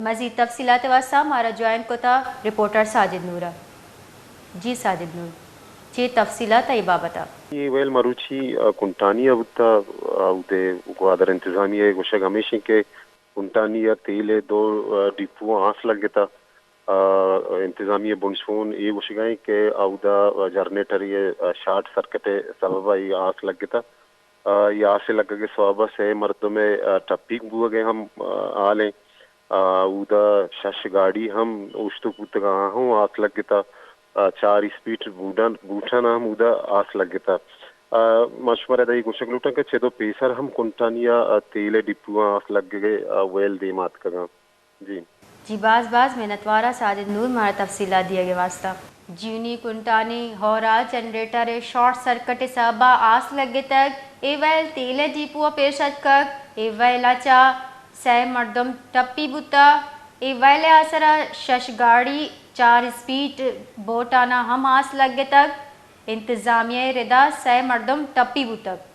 مزید تفصیلات ءِ واستہ مارا جوائن کتا رپورٹر ساجد نور ءَ۔ جی ساجد نور، چے تفصیلات اے بابت ءَ؟ اے ویل مروچی، آ، کنٹانی ءَ بوتا۔ آ، اودے گوادر انتظامیہ ءِ گوشگ ہمیش انت کہ کنٹانی ءَ تیل ءِ دو، آ، ڈیپو آس لگتا۔ آ، انتظامیہ بنسون اے گوشگ ءَ انت کہ اودا جنریٹر ءِ، آ، شارٹ سرکٹ ءِ سبب ءَ اے آس لگتا۔ آ، اے آس ءِ لگگ ءِ سوب ءَ سئے مردم ءِ، آ، ٹپیگ بوگ ءِ ہم، آ، حال انت۔ آ، اودا شش گاڑی ہم اوشتوک بوتگ، آہاں ہم آس لگتا۔ آ، چار اسپیڈ بوٹان، بوٹان ہم اودا آس لگتا۔ آ، ما شمارا ادا اے گوشگ لوٹاں کہ چدو پیسر ہم کنٹانی ءَ، آ، تیل ءِ ڈپواں آس لگگ ءِ، آ، ویل دیم آتکگاں۔ جی۔ جی، باز باز منتوار آں ساجد نور مارا تفصیلات دیگ ءِ واستہ۔ جیونی کنٹانی ہور ءَ جنریٹر ءِ شارٹ سرکٹ ءِ سبب ءَ آس لگتگ، اے ویل تیل ءِ ڈیپو ءَ پیش اتکگ، اے ویل ءَ چہ سئے مردم ٹپی بوتگ، اے ویل ءِ اثر ءَ شش گاڑی، چار اسپیڈ بوٹان ءَ ہم آس لگتگ، انتظامیہ ءِ ردا سئے مردم ٹپی بوتگ۔